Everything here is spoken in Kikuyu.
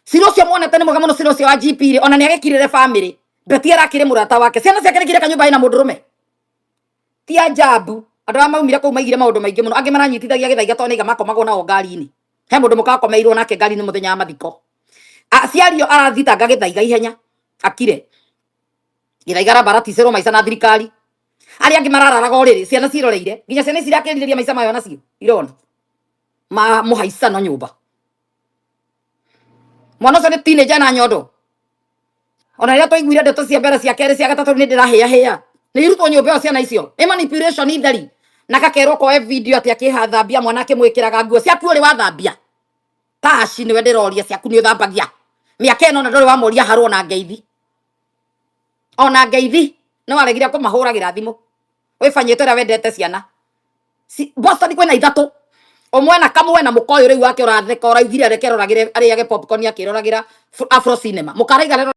Cira ũcio mwonete nĩ mwega mũno, cira ũcio wa GP rĩ, ona nĩ agĩkirĩre family. Beti arakĩrĩ mũrata wake, ciana ciake nĩkire kanyũmba ĩna mũndũrũme. Ti ajabu andũ arĩa maumire kũu maigire maũndũ maingĩ mũno, angĩ maranyitithagia Gĩthaiga tondũ nĩiga makomagwo nao ngari-inĩ. He mũndũ mũkakomeirwo nake ngari-inĩ mũthenya wa mathiko. Aciario arathitanga Gĩthaiga ihenya akire. Gĩthaiga arambaraticĩrwo maica na thirikari. Arĩa angĩ marararaga ũrĩrĩ, ciana ciroreire, nginya ciana ici irakĩrirĩria maica mayo nacio irona ma mũhaicano nyũmba. Mwana ũcio nĩ teenager na nyondo. Ona rĩrĩa twaiguire ndeto cia mbere, cia kerĩ, cia gatatũ, nĩ ndĩrahĩahĩa nĩ irutwo nyũmba ĩyo ciana icio nĩ manipulation theri, na gakerwo koe video atĩ akĩhathambia mwana akĩmwĩkĩraga nguo ciaku. Ũrĩ wathambia taci? Nĩwe ndĩroria, ciaku nĩ ũthambagia? Mĩaka ĩno na ndũrĩ wamoria harwo na ngeithi, ona ngeithi nĩ waregire kũmahũragĩra thimũ. Wĩbanyĩte ũrĩa wendete ciana. Boston kwĩna ithatũ, ũmwe na kamwe na mũka ũyũ rĩu wake ũratheka, ũraugire areke aroragĩre arĩage popcorn akĩroragĩra Afro cinema, mũkaraiga.